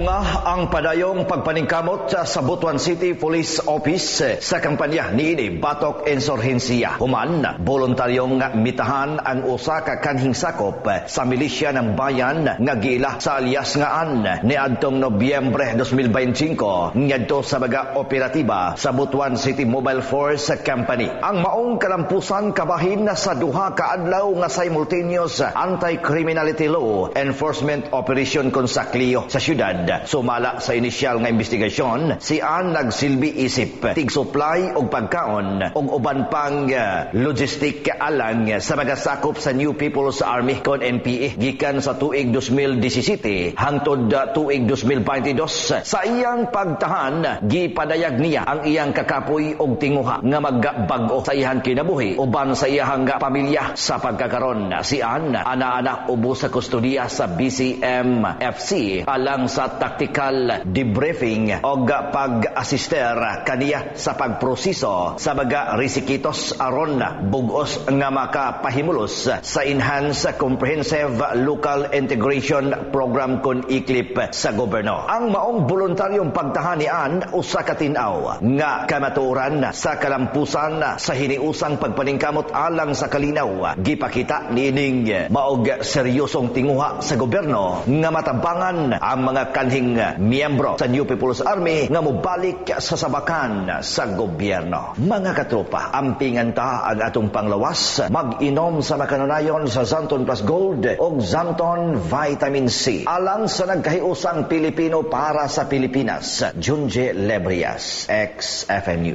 Nagbunga ang padayong pagpaningkamot sa Butuan City Police Office sa kampanya niini Batok Insurhensiya. Human, voluntaryong mitahan ang usa ka kanhing sakop sa milisya ng bayan nga giila sa alias nga Ann niadtong Nobyembre 2025 ngadto sa mga operatiba sa Butuan City Mobile Force Company. Ang maong kalampusan kabahin sa 2 ka adlaw nga simultaneous anti-criminality law enforcement operation kon SACLEO sa syudad. Sumala sa inisyal nga investigasyon, si Ann nagsilbi isip tig-supply og pagkaon og uban pang logistic alang sa mga sakop sa New People's Army kon NPA gikan sa tuig 2017 hangtod tuig 2022. Sa iyang pagtahan, gipadayag niya ang iyang kakapoy og tinguha nga magbag-o sa iyang kinabuhi uban sa iyang pamilya. Sa pagkakaron, si Ann ana-ana ubos sa kustodiya sa BCMFC alang sa tactical debriefing og pag-asister kaniya sa pagproseso sa mga resikitos aron bug-os nga makapahimulos sa Enhanced Comprehensive Local Integration Program kon ICLIP sa gobyerno. Ang maong voluntaryong pagtahan ni Ann usa ka tin-aw nga kamatuoran sa kalampusan sa hiniusang pagpaningkamot alang sa kalinaw. Gipakita niining maog seryosong tinguha sa gobyerno nga matabangan ang mga kanhing miyembro sa New People's Army nga mobalik sa sabakan sa gobyerno. Mga katropa, ampingan ta ang atong panglawas, mag-inom sa makanunayon sa Xanthone Plus Gold o Xanthone Vitamin C. Alang sa nagkahiusang Pilipino para sa Pilipinas, Junje Lebrias, XFMU.